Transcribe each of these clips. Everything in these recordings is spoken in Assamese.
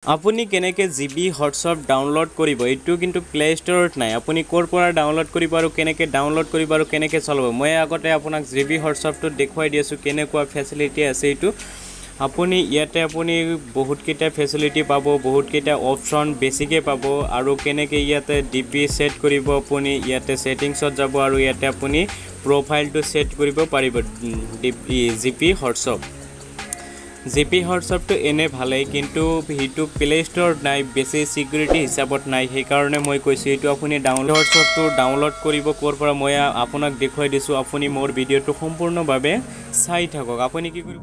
আপুনি কেনেকৈ জিবি হোৱাটছআপ ডাউনলোড কৰিব? এইটো কিন্তু প্লে ষ্ট'ৰত নাই। আপুনি ক'ৰ পৰা ডাউনলোড কৰিব আৰু কেনেকৈ ডাউনলোড কৰিব আৰু কেনেকৈ চলাব, মই আগতে আপোনাক জিবি হোৱাটছআপটো দেখুৱাই দি আছোঁ, কেনেকুৱা ফেচিলিটি আছে এইটো। আপুনি ইয়াতে আপুনি বহুতকেইটা ফেচিলিটি পাব, বহুতকেইটা অপশ্যন বেছিকৈ পাব। আৰু কেনেকৈ ইয়াতে ডিপি ছেট কৰিব, আপুনি ইয়াতে ছেটিংছত যাব আৰু ইয়াতে আপুনি প্ৰফাইলটো ছেট কৰিব পাৰিব। DP GP WhatsApp, GP হোৱাটছআপটো এনে ভালেই, কিন্তু সেইটো প্লে ষ্ট'ৰত নাই, বেছি ছিকিউৰিটি হিচাপত নাই। সেইকাৰণে মই কৈছোঁ, এইটো আপুনি ডাউনলোড হোৱাটছআপটো ডাউনলোড কৰিব ক'ৰ পৰা, মই আপোনাক দেখুৱাই দিছোঁ। আপুনি মোৰ ভিডিঅ'টো সম্পূৰ্ণভাৱে চাই থাকক। আপুনি কি কৰিব,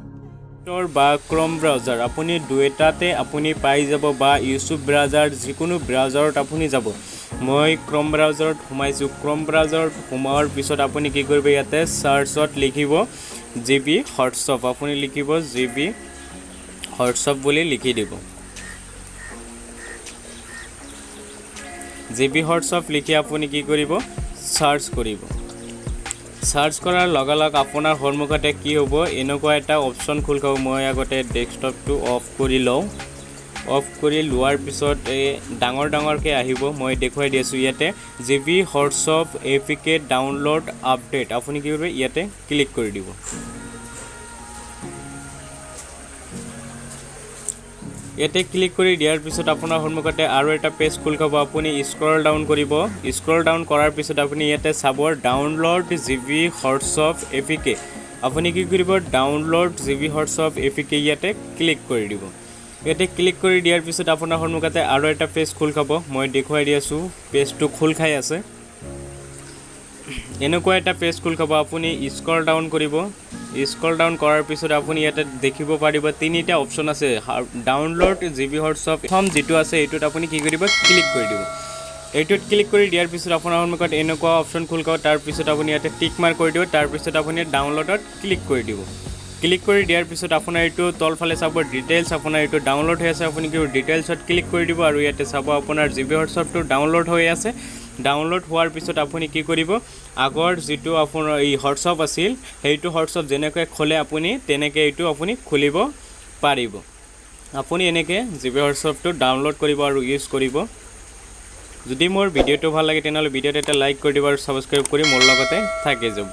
ষ্ট'ৰ বা ক্ৰম ব্ৰাউজাৰ, আপুনি দুয়োটাতে আপুনি পাই যাব, বা ইউটিউব ব্ৰাউজাৰ, যিকোনো ব্ৰাউজাৰত আপুনি যাব। মই ক্ৰম ব্ৰাউজাৰত সোমাইছোঁ। ক্ৰম ব্ৰাউজাৰত সোমোৱাৰ পিছত আপুনি কি কৰিব, ইয়াতে চাৰ্চত লিখিব জিবি হোৱাটছআপ। আপুনি লিখিব জিবি হোৱাটছআপ বুলি লিখি দিব। জিবি হোৱাটছআপ লিখি আপুনি কি কৰিব, চাৰ্চ কৰিব। চাৰ্চ কৰাৰ লগালগ আপোনাৰ সন্মুখতে কি হ'ব, এনেকুৱা এটা অপশ্যন খোল খাব। মই আগতে ডেস্কটপটো অফ কৰি লওঁ। অফ কৰি লোৱাৰ পিছত এই ডাঙৰ ডাঙৰকৈ আহিব। মই দেখুৱাই দি আছোঁ, ইয়াতে GB WhatsApp APK download update. আপুনি কি কৰিব, ইয়াতে ক্লিক কৰি দিব। ইয়াতে ক্লিক কৰি দিয়াৰ পিছত আপোনাৰ সন্মুখতে আৰু এটা পেজ খোল খাব। আপুনি স্ক্ৰল ডাউন কৰিব। স্ক্ৰল ডাউন কৰাৰ পিছত আপুনি ইয়াতে চাব ডাউনলোড জিবি হোৱাটছআপ এপিকে। আপুনি কি কৰিব, ডাউনলোড জিবি হোৱাটছআপ এপিকে ইয়াতে ক্লিক কৰি দিব। ইয়াতে ক্লিক কৰি দিয়াৰ পিছত আপোনাৰ সন্মুখতে আৰু এটা পেজ খোল খাব। মই দেখুৱাই দি আছোঁ, পেজটো খোল খাই আছে। এনেকুৱা এটা পেজ খোল খাব। আপুনি স্ক্ৰল ডাউন কৰিব। স্ক্ৰল ডাউন কৰাৰ পিছত আপুনি ইয়াতে দেখিব পাৰিব তিনিটা অপশ্যন আছে। ডাউনলোড জিবি হোৱাটছআপ প্ৰথম যিটো আছে, এইটোত আপুনি কি কৰিব, ক্লিক কৰি দিব। এইটোত ক্লিক কৰি দিয়াৰ পিছত আপোনাৰ সন্মুখত এনেকুৱা অপশ্যন খোল খাব। তাৰপিছত আপুনি ইয়াতে টিক মাৰ্ক কৰি দিব। তাৰপিছত আপুনি ডাউনলোডত ক্লিক কৰি দিব। ক্লিক কৰি দিয়াৰ পিছত আপোনাৰ এইটো তলফালে চাব ডিটেইলছ, আপোনাৰ এইটো ডাউনলোড হৈ আছে। আপুনি কি ডিটেইলছত ক্লিক কৰি দিব আৰু ইয়াতে চাব আপোনাৰ জিবি হোৱাটছআপটো ডাউনলোড হৈ আছে। ডাউনলোড হোৱাৰ পিছত আপুনি কি কৰিব, আগৰ যিটো আপোনাৰ এই হোৱাটছআপ আছিল, সেইটো হোৱাটছআপ যেনেকৈ খোলে আপুনি, তেনেকৈ এইটো আপুনি খুলিব পাৰিব। আপুনি এনেকৈ জিবি হোৱাটছআপটো ডাউনলোড কৰিব আৰু ইউজ কৰিব। যদি মোৰ ভিডিঅ'টো ভাল লাগে, তেনেহ'লে ভিডিঅ'টো এটা লাইক কৰি দিব আৰু ছাবস্ক্ৰাইব কৰি মোৰ লগতে থাকি যাব।